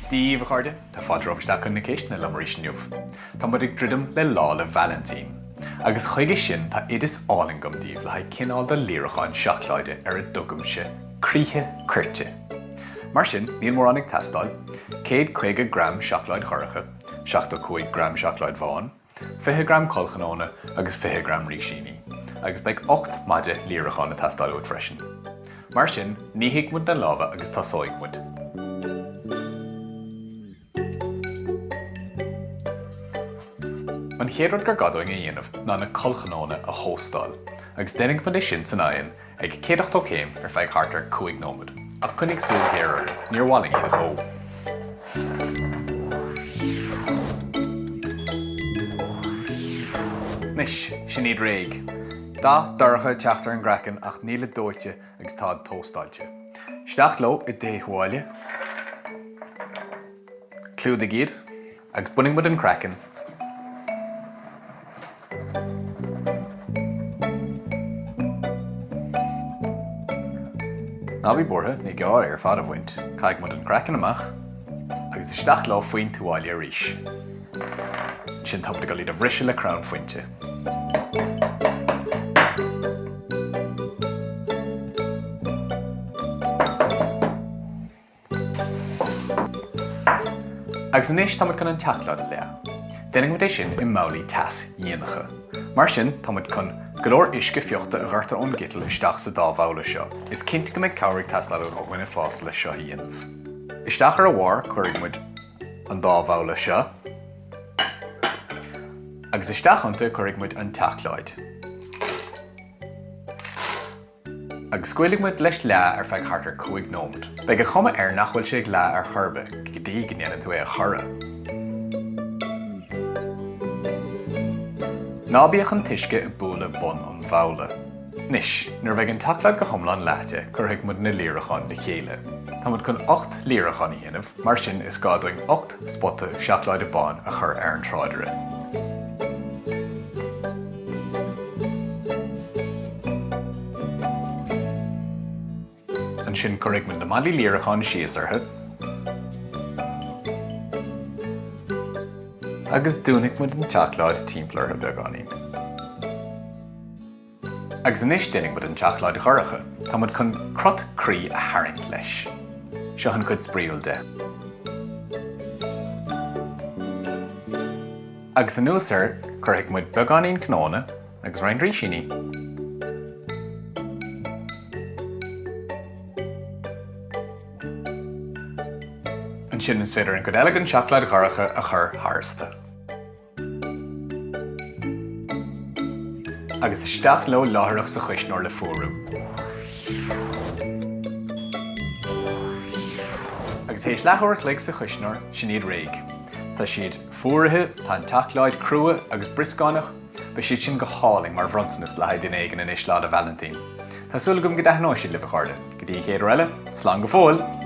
Dia daoibh, a chairde, tá fáilte romhaibh isteach chun na cistine liom arís inniu. Tá muid ag druidim le Lá 'le Vailintín. Agus chuige sin tá oideas álainn agam daoibh le haghaidh cineál de líreachán seacláide ar a dtugaimse croíthe coirte. Mar sin, níl mórán ag teastáil, 150 gram seacláid dhorcha, 75 gram seacláid bhán, 20 gram corrchnónna agus 20 gram rísíní, agus beidh 8 maide líreachán ag teastáil uait freisin. Mar sin, nífidh muid na lámha agus tosóidh muid. An chéad rud gur gá dúinn a dhéanamh ná na corrchnónna a thóstáil, agus déanfaidh muid é sin san oigheann ag 180 céim ar feadh thart ar 5 nóiméad, ach coinnigh súil ghéar orthu, níor mhaith linn iad a dhó. Anois, sin iad réidh. Dath dorcha ag teacht ar an gcraiceann ach nílid dóite agus táid tóstáilte. Isteach leo i dtae-thuáille. Clúdaigh iad. Agus bainfidh muid an craiceann. Ná bí buartha, ní gá é ar fad a bhaint. Caithfidh muid an craiceann amach. Agus isteach leo faoin tuáille arís. Ansin tá muid ag dul iad a bhriseadh le crann fuinte. Agus anois tá muid chun an tseacláid a leá. Déanfaidh muid é sin i mbabhlaí teasdhíonacha. Mar sin, tá muid chun go leor uisce fiuchta a dhoirteadh ón gciteal isteach sa dá bhabhla seo. Is cinnte go mbeidh cabhair ag teastáil uait ó dhuine fásta leis seo a dhéanamh. Isteach ar a bharr cuirfidh muid an dá bhabhla seo. Agus isteach iontu cuirfidh muid an tseacláid. Agus scaoilfidh muid leis leá ar feadh thart ar 5 nóiméad. Beidh an chuma air nach bhfuil sé ag leá ar chor ar bith go dtí go ndéanann tú é a chorradh. Ná bíodh an t-uisce ag bualadh bun an bhabhla. Anois, nuair a bheidh an tseacláid go hiomlán leáite, cuirfidh muid na líreacháin le chéile. Tá muid chun 8 líreachán a dhéanamh, mar sin is gá dúinn 8 spota seacláide báin a chur ar an tráidire. Ansin cuirfidh muid na maidí líreacháin síos orthu agus dúnfaidh muid an tseacláid timpeall orthu beagáinín. Agus anois déanfaidh muid an tseacláid dhorcha. Tá muid chun crot croí a tharraingt leis. Seo an chuid spraíúil de. Agus anuas air cuirfidh muid beagáinín cnónna agus roinnt rísíní. Ansin is féidir an chuid eile den seacláid dhorcha a chur tharstu. Agus isteach leo láithreach sa chuisneoir le fuarú. Agus théis leathuair a chloig sa chuisneoir, sin iad réidh. Tá siad fuaraithe, tá an tseacláid crua agus brioscánach, beidh siad sin go hálainn mar bhronntanas le haghaidh duine éigin anois Lá 'le Vailintín. Tá súil agam go dtaitneoidh siad libh a chairde. Go dtí an chéad uair eile, slán go fóill!